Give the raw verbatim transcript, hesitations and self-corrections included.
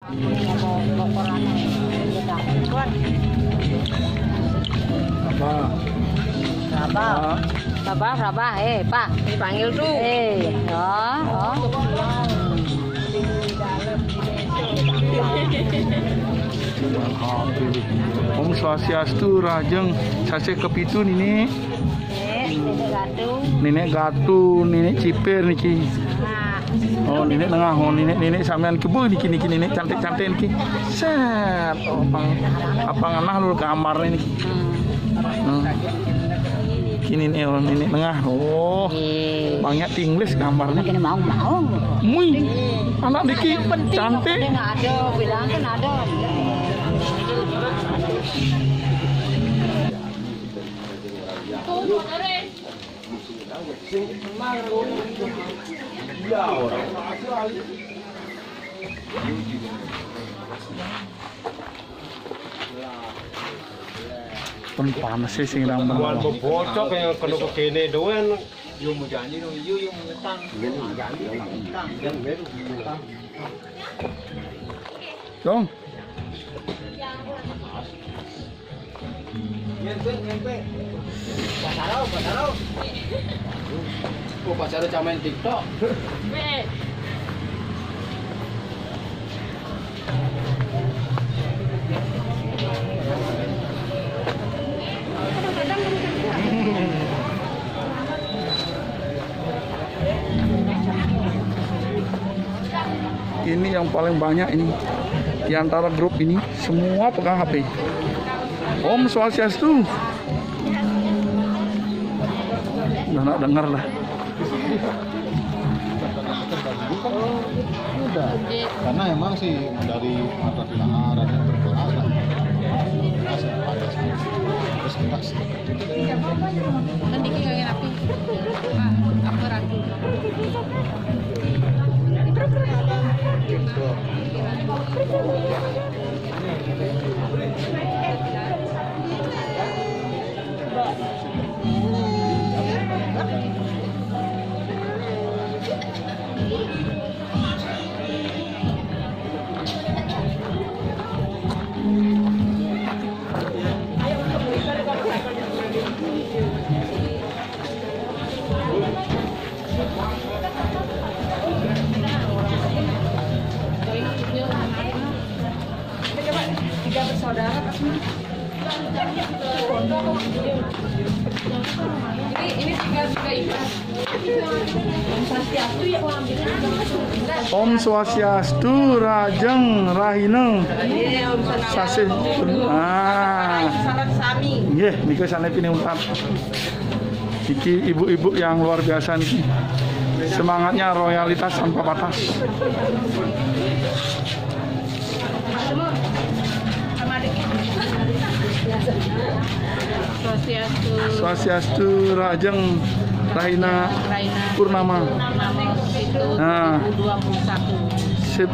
Apa? Rabah, rabah, eh, Pak, dipanggil tuh. Eh, oh, oh. Om Swastiastu, rahajeng. Sasih kepitu niki. Nenek, nenek gatu. Nenek gatu, nenek ciper niki. Nah. Oh, nenek nengah, oh, nenek, nenek sampean kebo niki, niki nenek cantik-cantik niki. Set, oh, pang, apa ngenah lho gambarnya niki. Hmm. Kini nih, oh, nenek nengah. Oh. Banyak English gambarnya. Kene mau-mau. Mui, anak niki cantik. Ada, bilang kan ada. Pun panas sih sing rambut. Bocok yang kena kene doan. Yo mau janji dong, yo, yo mau ngutang. Janji dong, ngutang. Dong. Nyempe, nyempe. Pasarau, pasarau. Oh, pasarau camain TikTok. Ini yang paling banyak ini. Di antara grup ini, semua pegang H P. Om Swastiastu. Udah nggak dengar lah. Udah. Karena emang sih dari mata Tilang Arab yang berkelas lah. Kelas yang pada terus kita sih. Kan dikit lagi rapi. Ah, apa rapi? Tiga bersaudara pas mana? Ini, ini tiga, tiga ikhlas. Om Swastiastu, rahajeng, rahina. Sasih. Ah. Nggih, nika sané pinih untat. Iki ibu-ibu yang luar biasa niki. Semangatnya royalitas tanpa batas. Swastiastu. Swastiastu, rahajeng, rahina Purnama. Purnama itu. Nah. Dua puluh satu. Sip.